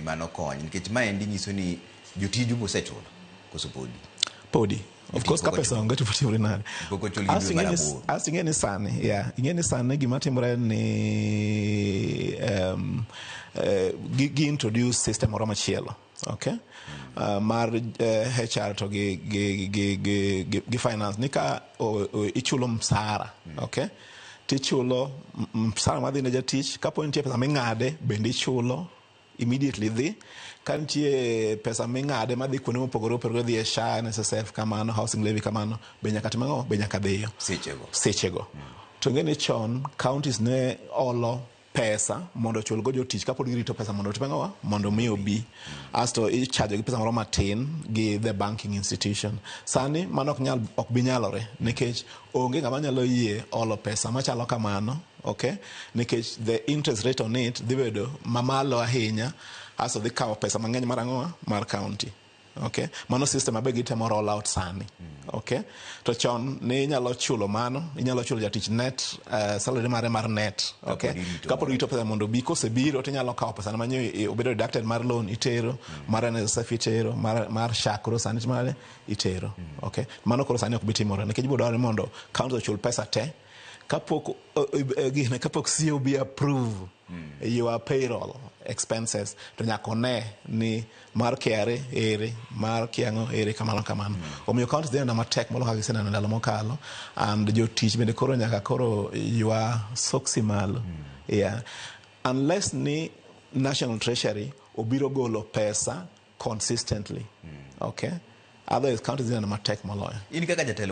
mano kony, nikech maendi nyiso ni jotiju bosechulo koso podi? Podi, of course, ka pok pesa ochul. Onge to timre nade? Pok ochul gi dwe mar 8. Asto ing'e ni sani, yeah, ing'e ni sani gima timore ni gi introduce system moro machielo, okay, mar HR to gi finance ni ka ichulo msara, okay, tichulo msara madhi ne jatich. Kapo nitie pesa ming'ade bende ichulo immediately dhi. Ka nitie pesa ming'ade madhi kuonde mopogore opogore, dhi e SHA, NSSF kamano, housing levy kamano, be nyaka tim ang'o? Be nyaka dhiyo sechego. Sechego. To ing'e ni chon counties ne olo pesa mondo ochul go jotich kapod girito pesa mondo otim ang'o? Mondo mi obi. Asto ichajo gi pesa moro matin gi the banking institution. Sani mano ok nyal, ok bi nyalore, nikech onge ng'ama nyalo yie olo pesa machalo kamano, okay, nikech the interest rate on it dhi bedo mamalo ahinya, asto dhi kawo pesa mang'eny mar ang'o? Mar county. Okay, mano system mabe gitemo roll out sani. Okay, to chon ne inyalo chulo mano, inyalo chulo jatich net salary mare mar net, okay, Kapod irito. Kapod irito pesa mondo obi. Kosebiro tinyalo kawo pesa manyo obedo deducted mar loan itero, mar NSSF itero, mar SHA koro sani timore itero. Okay, mano koro sani ok bi timore nikech ibiro dwarore mondo county ochul pesa te kapok gine, kapok COB approve your payroll expenses, to nyaka one ni mar KRA ere, mar kiang'o ere, kamano kamano. Omiyo counties dhi neno matek moloyo kaka giseneno ndalo mokalo, and jotich bende koro nyaka koro ywa soksi malo, yeah. Unless ni National Treasury obiro golo pesa consistently, okay, otherwise counties dhi neno matek moloyo. In kaka jatelo.